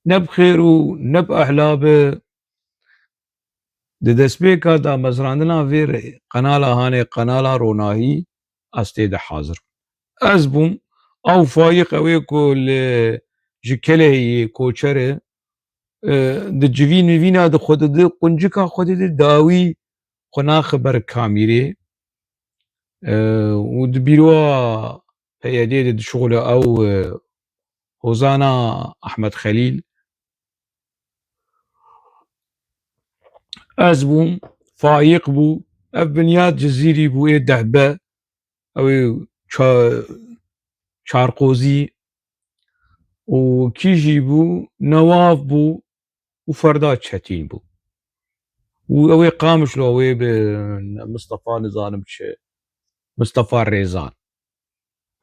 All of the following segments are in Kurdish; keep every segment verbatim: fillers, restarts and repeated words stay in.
ne bi xêr û ne bi ehla be. Di destpêka damezrandina vê re-, qenala hanê qenala Ronahî ez tê de hazir. Ez bûm, ew Fayîq ew ê ku li, ji Kelehê yê koçer e, e, di civîn mivîna di xwe didi, quncika xwe didi, dawî xwe naxe ber kamîrê, e, û di bîroya P Y D'ê de dişuxule ew, e, Hozana Ahmed Xelîl. Ez bûm, Fayîq bû, ev Binyat Cizîrî bû, ê dehbe, ew ê ça-, Çarqozî û kî jî bû, Newav bû û Ferda Çetîn bû. Û ew ê Qamişlo, ew ê bi Mistefa nizanim çi, Mistefa Rêzan.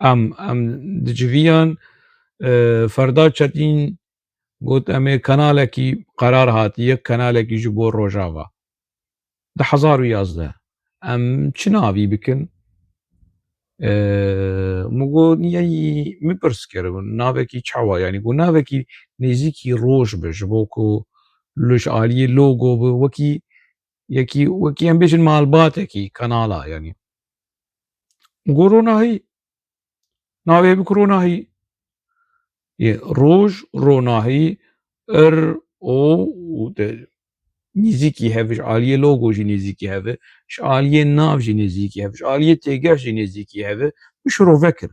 Em, em diciviyan, e, Ferda Çetîn got, em ê kanalekî, qerar hat, yek kanalekî ji bo Rojava. Du hezar û yazdeh. Em çi navî bikin? E, min got, yanî min pirs kir, navekî çawa, yanî got navekî nêzîkî roj be, ji bo ku li ji aliyê logo be, wekî, yekî, wekî em bêjin malbatekî kanala, yanî. Min got Ronahî. Navê bik Ronahî. Yê roj, ronahî, ir, o û de nêzîkî hev, ji aliyê logo jî nêzîkî hev, ji aliyê nav jî nêzîkî hev, ji aliyê têgeh jî nêzîkî hev, min şirove kir.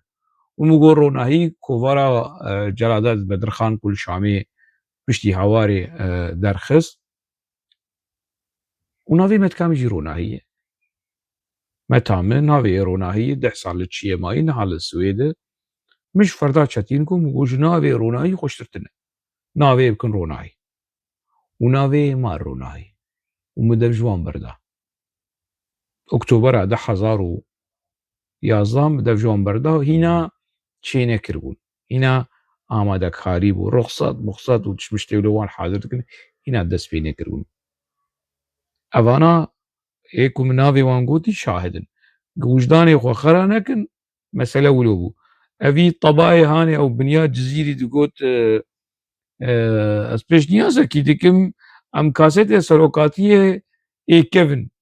Û min got ronahî kovara, e, Celadet Bedirxan ku li Şamê piştî hawarê, e, derxist. Û navê me dikamî jî Ronahî ye. Meta min navê yê Ronahî ye, deh sal li çiyê mayî, niha li Swêd e. Min ji Ferda Çetîn got, min got, ji navê Ronahî xweştir tune. Navê bikin Ronahî. Û navê yê ma Ronahî. Û min dev ji wan berda. Oktobera du hezar û yazdeh min dev ji wan berda, hîna çê nekiribûn. Hîna amadekarî bû. Ruxsat, muxsat û tişt miştê wilo wan hazir dikin, hîna dest pê nekiribûn. Evana ê ku min navê wan gotî şahid in. Wijdanê xwe xera nekin, mesele wilo bû. Evî tebayê hanê ew Binyat Cizîrî digot, e, e, ez pêşniyazekî dikim, em kasetê serokatiyê ê kevin.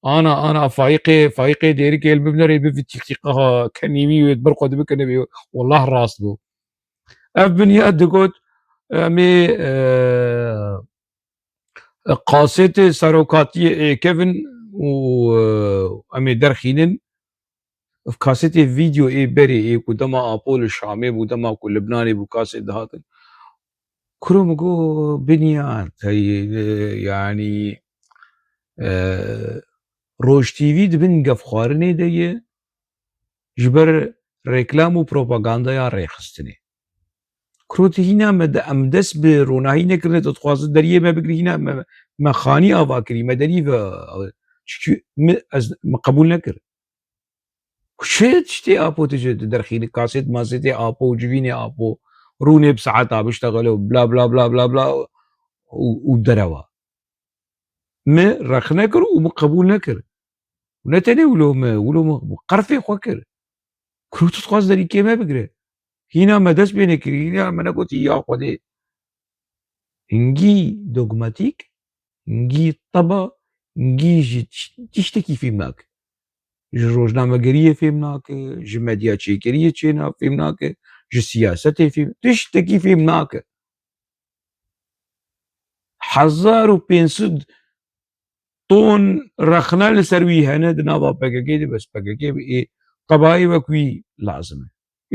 Ana, ana, Fayîqê, Fayîqê Dêrikê li bibnerê bivî tîqtîqa kenîmî wê bir xwe dibikine bê. Wallah rast bû. Ev Binyat digot, em ê, e, kasetê serokatiyê ê kevin û, e, em ê derxînin. Ev kasetê vîdeo ê berê ê ku dema Apo li Şamê bû, dema ku Libnanê bû, kaset dihatin. Kuro min got, Binyat, hey, e, yanî, e, Roj T V di bin gefxwarinê de ye, ji ber reklam û propagandaya rêxistinê. Kuro tu hîna me de, em dest bi ronahî nekirine, tu dixwaze deriyê me bigirî, hîna me, me xanî ava kirî, me derî ve, çikî min, ez, min qebûl nekir. Ku çi tiştê Apo tu ji derxînî, kaset masetê Apo û civînê Apo, rûnê bi saeta biştexilo, bla, bla, bla, bla, bla, û, û derewa. Min rexne kir û min qebûl nekir. Û ne tenê wilo min, wilo min, min qerfê xwe kir. Kuro tu dixwaz derîkê me bigire. Hîna me dest pê nekirî, hîna me negotî ya Xwedê. Hingî dogmatîk, hingî teba, hingî ji tiş-, tiştekî fêm nake. Ji rojnamegeriyê fêm nake, ji medya çêkeriyê çêna-, fêm nake, ji siyasetê fêm, tiştekî fêm nake. Hezar û pênc sed ton rexne li ser wî hene di nava P K K de, bes P K K ê tebayê wek wî lazim e.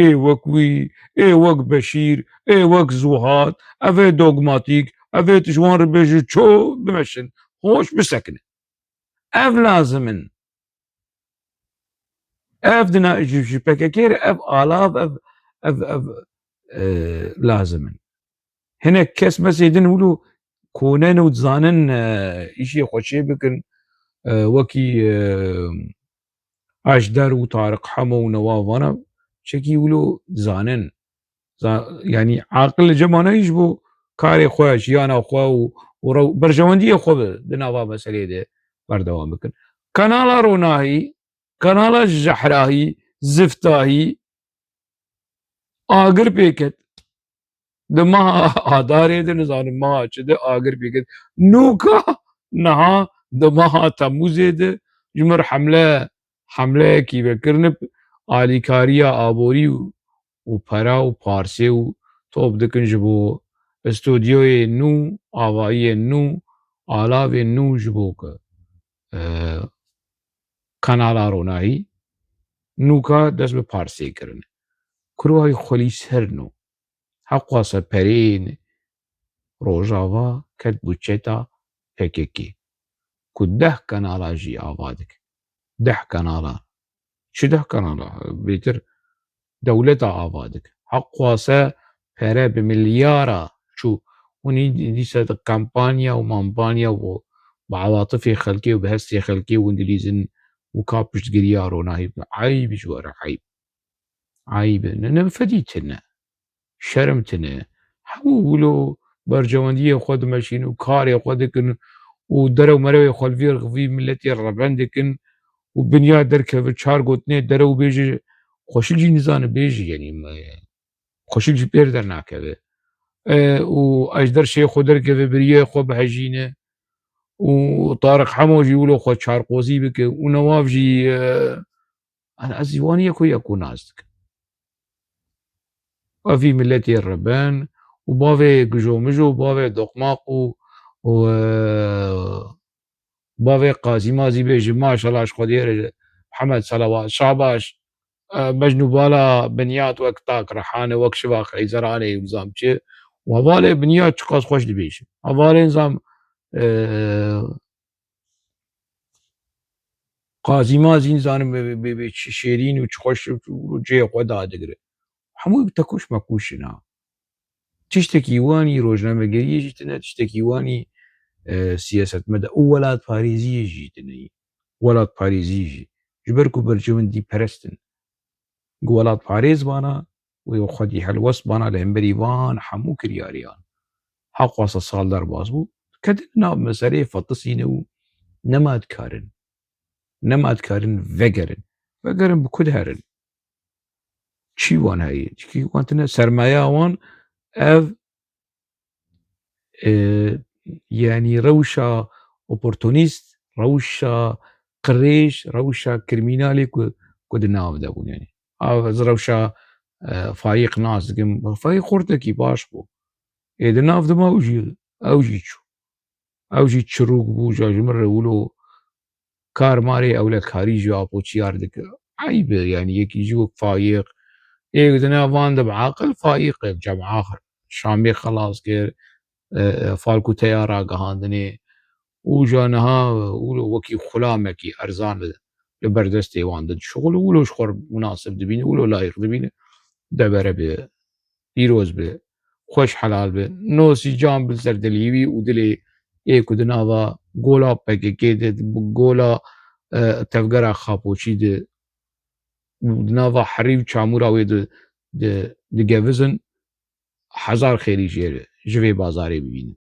Ê wek wî, ê wek Beşîr, ê wek Zuhat, ev ê dogmatîk, ev ê tu ji wan re bêjî ço bimeşin, hoş bisekine. Ev lazim in. Ev dina ji, ji P K K re ev alav, ev, ev, ev, e, lazim in. Hinek kes mesê din wilo konen û dizanin, e, îşê xwe çê bikin, e, wekî, e, Ajdar û Tariq Hemo û newa vana çekî wilo dizanin. Za-, yanî aqil li cem wan heyî ji bo karê xwe, jiyana xwe û, û rew-, berjewendiyê xwe bi di nava meseleyê de berdewam bikin. Kanala Ronahî, kanala Jehrahî, Ziftahî agir pê ket. Di meha Adarê de, nizanim meha çi de, agir pêkir. Nûka niha di meha Temûzê de ji mir hemle, hemleyekî vekirine, alîkariya aborî û, û pera û parsê û top dikin ji bo studyoyê nû, avayiyên nû, alavên nû ji bo ku, e, kanala ronahî nûka dest bi parsê kirine. Kurwa wî xwelî ser nû. Heqwasa pereyên Rojava ket bû çeta P K K. Ku deh kanala jî ava dike. Deh kanala. Çi deh kanala? Bêtir dewleta ava dike. Heqwasa pere bi milyara çû. Hûn î dîsa di kampanya û mampanya û bi ewatifê xelkê û bi hestê xelkê hûn dilîzin û ka piştgiriya ronahî bikin. Eyb ji we re, eyb. Eyb e. Ne, ne fedî tune. Şerm tune. Hemû wilo bercewendiyê xwe dimeşîn û karê xwe dikin û derew merewê xwe li vî, vî miletê reben dikin û binya derkeve çar gotinê derew bêje, xweşik jî nizane bêje, yanî me-, xweşik jî pêr dernakeve. E, û ez der şê xwe derkeve biriyê xwe bihejîne û Tariq Hemo jî wilo xwe çarqozî bike û Newav jî, e, Ana ez jî wan yeko yeko nas dikim. Ev vî miletê reben û bavê gijomijo, bavê doqmaq û, û, e, bavê qazîmazî bêjî, maşallah ji Xwedê re, Mihemed Selawat, şabaş, e, mecnûbala Binyat wek tak rihane, wek şiva xeyzeranê û nizam çi. Û hevalê Binyat çiqas xweş dibêje. Hevalê nizam, e, Qazî mazî nizanim bê, bê, bê çi şêrîn û çi xweş û cihê xwe dadigire. Hemû tekoş mekûş in ha. Tiştekî wanî rojnamegeriyê jî tine, tiştekî wanî, e, siyasetmedar û welatparêziyê jî tine. Welatparêzî jî. Ji ber ku berjewendî perest in. Ku welatparêz bana, wê xwedî helwest bana li hemberî van hemû kiryariyan. Heqwasa sal derbas bû, ketin nav meseleyê fetisîne û nema dikarin. Nema dikarin vegerin. Vegerin bi ku diherin? Çî wan heye? Çikî wan tine sermaya wan ev e, yanî rewşa oportunîst, rewşa qirêj, rewşa krîmînalê ku, ku di nav de bûn, yanî. Ev ez rewşa, e, Faîq nas dikim. Faîq xortekî baş bû. Ê di nav de ma ew jî, ew jî çû. Ew jî çirûk bû, ja ji min re wilo kar marê ewlekarî ji apoçiyar dike. Eyb e, yanî yekî jî wek Faîq. Ê di nav van de bi aqil Faîq e, cem axir. Şamê xelas kir, e, e, falkûteya ragihandinê. Û ja niha wilo wekî xulamekî erzan li, li ber destê wan de dişuxile. Wilo ji xwe re munasib dibîne, wilo layiq dibîne. Debere bi pîroz be, xweş helal be. Nosî can bi ser dilî wî û dilê ê ku di nava gola P K K de, di gola, e, tevgera Xapoçî de û di nava herî û çamûra wê de, de, digevizin, hezar xêrî jê re, ji vê bazarê bibînin.